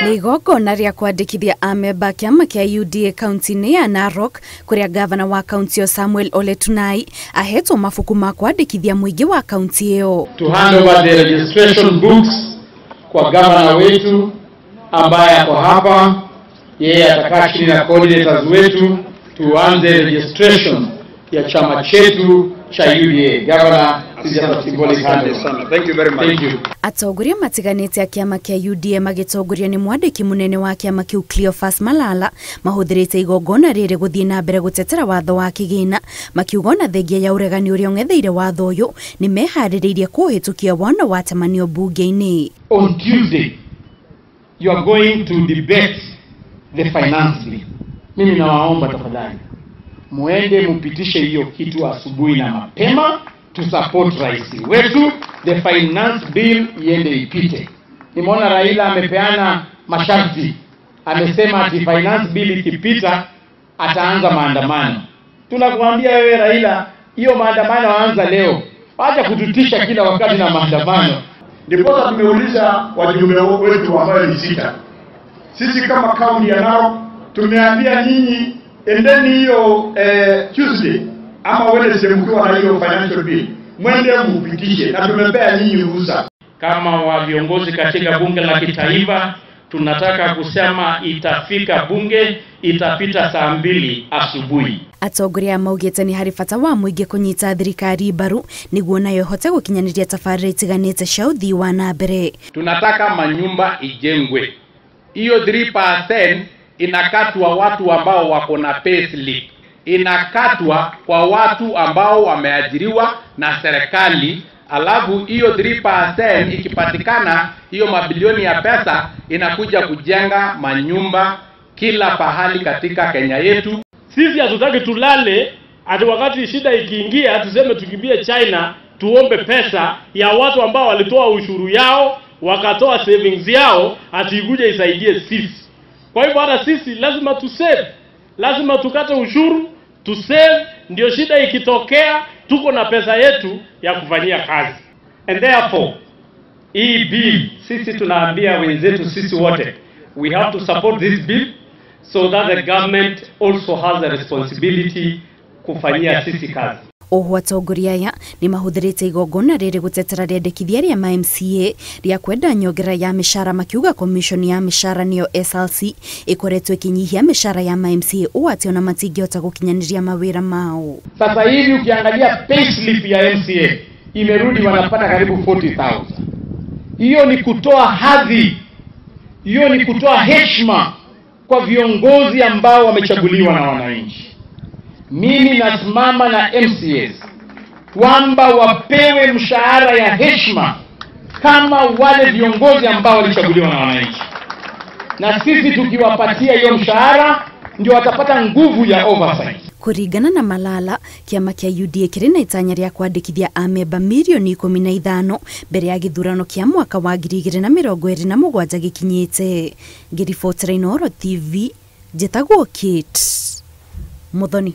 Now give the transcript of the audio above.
Nĩ igongona rĩa kwandĩkithia amemba kĩama kĩa UDA kaunti-inĩ ya Narok, kũrĩa gavana wa kaunti ĩyo Samuel Ole Tunai ahetwo mabuku ma kwandĩkithia mũingĩ wa kaunti ĩyo. To hand over the registration books kwa gavana wetu ambaye ako hapa, yeye atakaa chini na coordinators wetu tuanze registration ya chama chetu cha UDA. Governor, this is just a symbolic handover. Thank you very much. Thank you. Atongoria matiganĩte a kĩama kĩa UDA magĩtongorio nĩ mwandĩki mũnene wa kĩama kĩu Cleophas Malala mahũthĩrĩte igongona rĩrĩ gũthiĩ na mbere gũtetera watho wa kĩgĩna, makiuga ona thengia ya ũregani ũrĩa ũng'etheire watho ũyũ nĩ meharĩrĩirie kũũhĩtũkia wona watemanio mbunge-inĩ. On Tuesday you are going to debate the finance bill. Mimi nawaomba tafadhali muende mupitishe hiyo kitu asubuhi na mapema to support rais wetu, the finance bill iende ipite. Nimeona Raila amepeana masharti, amesema ati finance bill ikipita ataanza maandamano. Tunakuambia wewe Raila, hiyo maandamano anza leo. Acha kututisha kila wakati na maandamano. Ndiposa tumeuliza wajumbe wetu ambao ni 6. Sisi kama kaunti ya Narok tumeambia nyinyi endeni hiyo Tuesday ama Wednesday mkiwa na hiyo financial bill mwende mupitishe, na tumepea nyinyi ruhusa. Kama wa viongozi katika bunge la kitaifa tunataka kusema itafika bunge, itapita saa 2 asubuhi. Atongoria maugĩte nĩ harĩ bata wa mũingĩ kũnyita thirikari mbaru nĩguo nayo ĩhote gũkinyanĩria tabarĩra itiganĩte cia ũthii wa na mbere. Tunataka manyumba ijengwe. Hiyo 3% inakatwa watu ambao wako na payslip, inakatwa kwa watu ambao wameajiriwa na serikali. Alafu hiyo 3% ikipatikana, hiyo mabilioni ya pesa inakuja kujenga manyumba kila pahali katika Kenya yetu. Sisi hatutaki tulale ati wakati shida ikiingia tuseme tukimbie China tuombe pesa ya watu ambao walitoa ushuru yao wakatoa savings yao ati ikuje isaidie sisi. Kwa hivyo hata sisi lazima tu save, lazima tukate ushuru tu save, ndio shida ikitokea tuko na pesa yetu ya kufanyia kazi. And therefore hii bill sisi tunaambia wenzetu sisi wote we have to support this bill so that the government also has a responsibility kufanyia sisi kazi. Oho atongoria aya nĩ mahũthĩrĩte igongona rĩrĩ gũtetera rĩendekithia rĩa MCA rĩa kwenda nyongera ya mĩcara, makiuga commission ya mĩcara nĩyo SLC ĩkoretwo ĩkĩnyihia mĩcara ya MCA ũũ atĩ ona matingĩhota gũkinyanĩria mawĩra mao. Sasa hivi ukiangalia payslip ya MCA imerudi, wanapata karibu 40,000. Hiyo ni kutoa hadhi, hiyo ni kutoa heshima kwa viongozi ambao wamechaguliwa na wananchi. Mimi nasimama na MCAs kwamba wapewe mshahara ya heshima kama wale viongozi ambao walichaguliwa na wananchi. Na sisi tukiwapatia hiyo mshahara ndio watapata nguvu ya oversight. Kũringana na Malala, kĩama kĩa UDA kĩrĩ na itanya rĩa kwandĩkithia amemba mirioni 15 mbere ya gĩthurano kĩa mwaka wa 2027 gĩkinyĩte. Ngĩribotera Inooro TV, njĩtagwo Kate Muthoni.